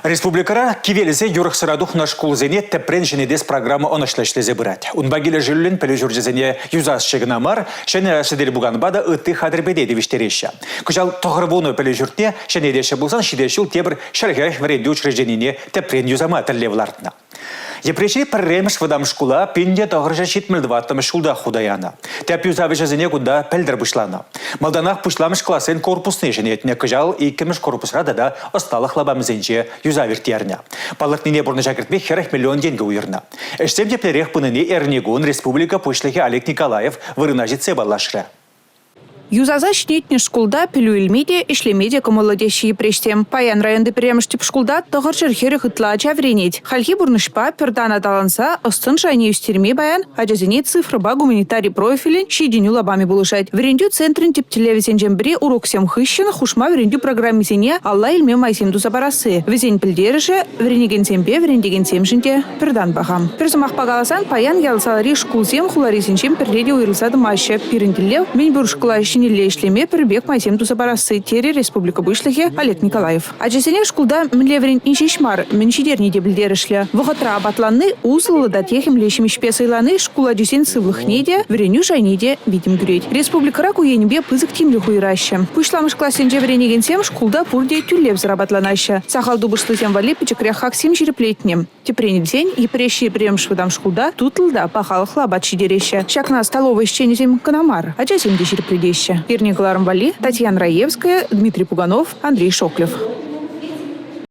Республикӑра кивелсе юрӑхсӑра тухнӑ шкулсене тӗпрен ҫӗнетес программа ӑнӑҫлӑ ӗҫлесе пырать. Унпа килӗшӳллӗн пӗлӳ ҫурчӗсене юсасчӗ кӑна мар, ҫӗнӗ сӗтел-пуканпа та ытти хатӗрпе те тивӗҫтереҫҫӗ. Кӑҫал 90 пӗлӳ ҫуртне ҫӗнетеҫҫӗ пулсан ҫитес ҫул тепӗр 140 вӗрентӳ учрежденине тӗпрен юсама тӗллев лартнӑ. Йӗпреҫри пӗрремӗш вӑтам шкула 1974 ҫулта хута янӑ. Тӗп юсав ӗҫӗсене кунта пӗлтӗр пуҫланӑ. Малтанах пуҫламӑш классен корпусне ҫӗнетнӗ, кӑҫал иккӗмӗш корпусра тата ӑсталӑх лапамӗсенче юсав ирттернӗ. Палӑртнине пурнӑҫа кӗртме 40 миллион тенкӗ уйӑрнӑ. Ӗҫсем теплерех пынине эрнекун республика Пуҫлӑхӗ Олег Николаев вырӑна ҫитсе паллашрӗ. Юсаса ҫӗнетнӗ шкулта пӗлӳ илме те, ӗҫлеме те кӑмӑллӑ теҫҫӗ йӗпреҫсем. Паян районти пӗрремӗш тӗп шкулта 940 ытла ача вӗренет. Хальхи пурнӑҫпа пӗр тан аталанса ӑс-тӑн шайне ӳстерме паян ачасене цифрӑпа гуманитари профилӗн ҫитӗнӳ лапамӗ пулӑшать. Вӗрентӳ центрӗн тӗп тӗллевӗсенчен пӗри уроксем хыҫҫӑн хушма вӗрентӳ программисене алла илме майсем туса парасси. Вӗсен пӗлтерӗшӗ вӗренекенсемпе вӗрентекенсемшӗн те Пӗр тан паха. Пӗр сӑмахпа каласан, паян ял-салари шкулсем хуларисенчен пӗрре те уйрӑлса тӑмаҫҫӗ. Пирӗн тӗллев – мӗн пур шкула ҫӗнӗлле ӗҫлеме пӗр пек майсем туса парасси, терӗ республика Пуҫлӑхӗ Олег Николаев. Ачасене шкулта мӗнле вӗрентни ҫеҫ мар, мӗн ҫитерни те пӗлтерӗшлӗ. Вӑхӑтра апатланни, усӑллӑ та техӗмлӗ ҫимӗҫпе сӑйлани шкул ачисен сывлӑхне те, вӗренӳ шайне те витӗм кӳрет. Республикӑра ку енӗпе пысӑк тимлӗх уйӑраҫҫӗ. Пуҫламӑш классенче вӗренекенсем шкулта пурте тӳлевсӗр апатланаҫҫӗ. Сахал тупӑшлисем валли пӗчӗкрех хаксем ҫирӗплетнӗ. Тӗпрен илсен, Йӗпреҫри пӗрремӗш вӑтам шкулта тутлӑ та пахалӑхлӑ апат ҫитереҫҫӗ. Ҫакна столовӑй ӗҫченӗсем кӑна мар, ачасем те ҫирӗплетеҫҫӗ. Эрне кӑларӑм валли Татьяна Раевская, Дмитрий Пуганов, Андрей Шоклев.